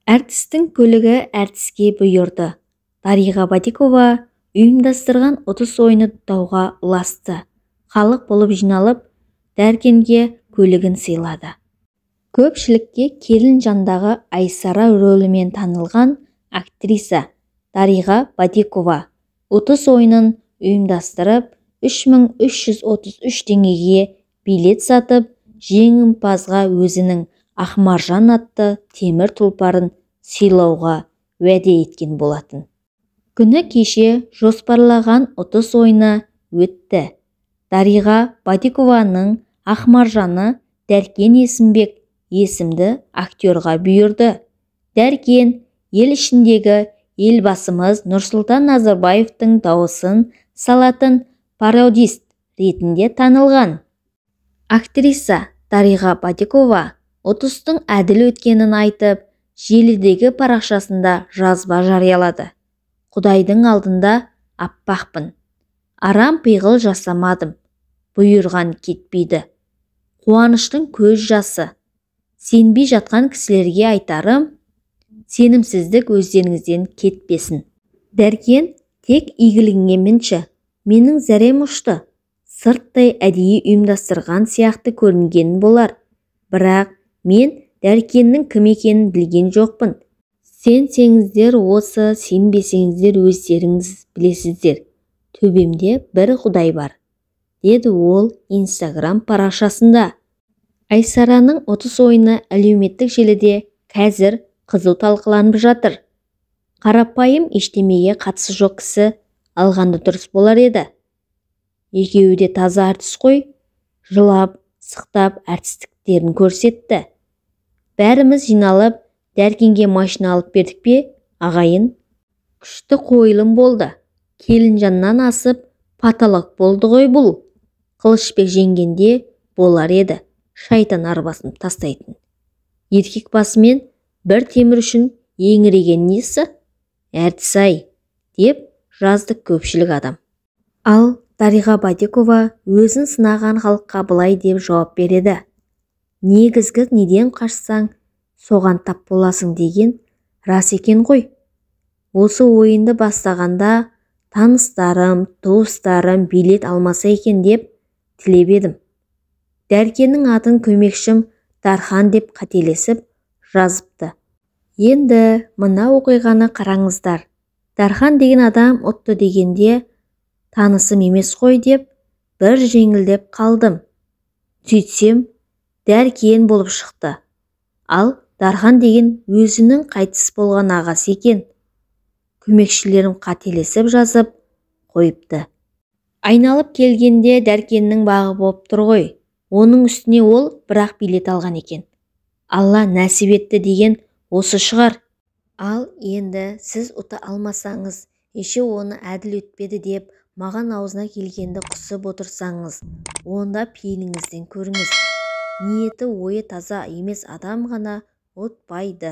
Әртістің көлігі әртіске бұйырды. Дариға Бадикова ұйымдастырған ұтыс ойыны дауға ұласты. Халық болып жиналып, Дәркенге көлігін сыйлады. Көпшілікке Келінжандағы Айсара рөлімен танылған актриса Дариға Бадикова ұтыс ойынын ұйымдастырып, 3333 теңгеге билет сатып, жеңімпазға өзінің Ақмаржан атты темір тұлпарын сыйлауға уәде еткен болатын. Күні кеше жоспарлаған ұтыс ойыны өтті. Дариға Бадикованың Ақмаржаны Дәркен Есімбек есімді актерға бұйырды. Дәркен ел ішіндегі Елбасымыз Нұрсұлтан Назарбаевтың дауысын салатын пародист ретінде танылған. Актриса Дариға Бадикова ұтыстың әділ өткенін айтып, желідегі парақшасында жазба жариялады. Құдайдың алдында аппақпын. Арам пиғыл жасамадым. Бұйырған кетпейді. Қуаныштың көз жасы. Сенбей жатқан кісілерге айтарым, сенімсіздік өздеріңізден кетпесін. Дәркен, тек игілігіңе мінші. Менің зәрем ұшты. Сырттай әдейі ұйымдастырған сияқты көрінген болар. Бірақ мен Дәркеннің кім екенін білген жоқпын. Сенсеңіздер осы, сенбесеңіздер өздеріңіз білесіздер. Төбемде бір Құдай бар, деді ол Инстаграм парақшасында. Айсараның ұтыс ойыны әлеуметтік желіде қазір қызу талқыланып жатыр. Қарапайым ештемеге қатысы жоқ кісі алғанды дұрыс болар еді. Екеуі де таза әртіс қой, жылап, сықтап әртістіктерін көрсетті. Бәріміз жиналып, Дәркенге машина алып бердік пе, ағайын? Күшті қойылым болды. Келінжаннан асып, потолок болды ғой бұл. Қылышбек жеңгенде болар еді, шайтан арбасын тастайтын. Еркек басымен бір темір үшін еңіреген несі? Әртіс-ай, деп жазды көпшілік адам. Ал Дариға Бадикова өзін сынаған халыққа былай деп жауап береді. Негізгі неден қашсаң, соған тап боласың деген рас екен ғой. Осы ойынды бастағанда таныстарым, туыстарым билет алмаса екен деп тілеп едім. Дәркеннің атын көмекшім Дархан деп қателесіп жазыпты. Енді мына оқиғаны қараңыздар. Дархан деген адам ұтты дегенде танысым емес қой деп бір жеңілдеп қалдым. Сөйтсем, Дәркен болып шықты. Ал Дархан деген өзінің қайтыс болған ағасы екен. Көмекшілерім қателесіп жазып қойыпты. Айналып келгенде Дәркеннің бағы болып тұр ғой. Оның үстіне ол бірақ билет алған екен. Алла нәсіп етті деген осы шығар. Ал енді сіз ұта алмасаңыз, еше оны әділ өтпеді деп маған аузына келгенді құсып отырсаңыз, онда пейіліңізден көріңіз. Ниеті ойы таза емес адам ғана ұтпайды.